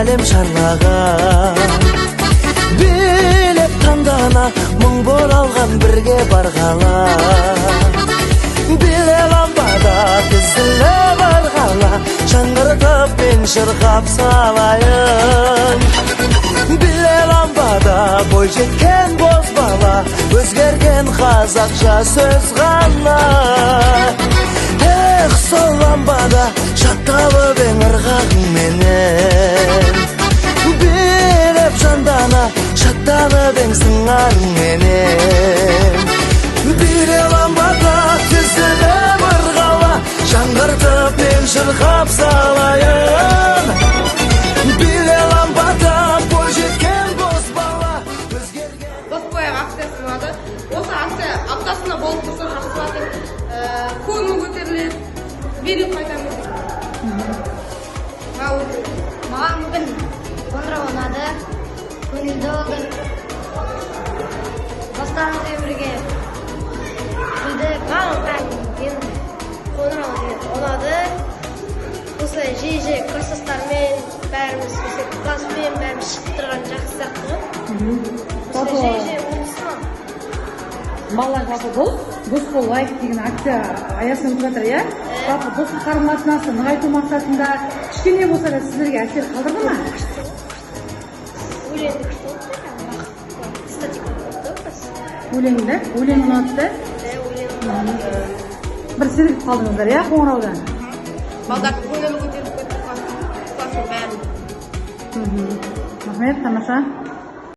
Әлем шарлаған, билеп таңдана, мың бұралған бірге барғала. Биле, ламбада, тізіліп ырғала, жаңғыртып мен шырқап салайын. Биле, ламбада, бойжеткен бозбала, өзгерген қазақша сөз ғана. Эх, сол ламбада шатталып ең ырғағыңменен, билеп жандана, шаттанып ең сыңарыңменен. Биле, ламбада, тізіліп ырғала, жаңғыртып мен шырқап салайын. Биле, ламбада, бойжеткен бозбала, өзгерген Дос болайық акциясы ұнады. Осы акция аптасына болып тұрса, жақсы болады. Көңіл көтеріледі, билеп қайтамыз. Маған өте Маған бүгін қоңырау ұнады, көңілді болды. Достарымызбен бірге күлдік. Маған мен қоңырау ұнады. Осылай жиі жиі класстастармен бәріміз, осы класспен бәріміз шығып тұрған жақсы сияқты ғой. Осылай жиі жиі болсын. Балалар, жалпы бұл «Дос болайық» деген акция аясында өтіп жатыр, иә. Жалпы достық қарым қатынасты нығайту мақсатында кішкене болса да сіздерге әсер қалдырды ма? Өлеңді күшті болды, статика болды біраз. Өлең да, өлең ұнады да? Иә, өлең ұнады. Бір сергіп қалдыңыздар, иә, қоңыраудан? Балдардың көңілі көтеріліп кетті, класстың бәрін. Рахмет, тамаша.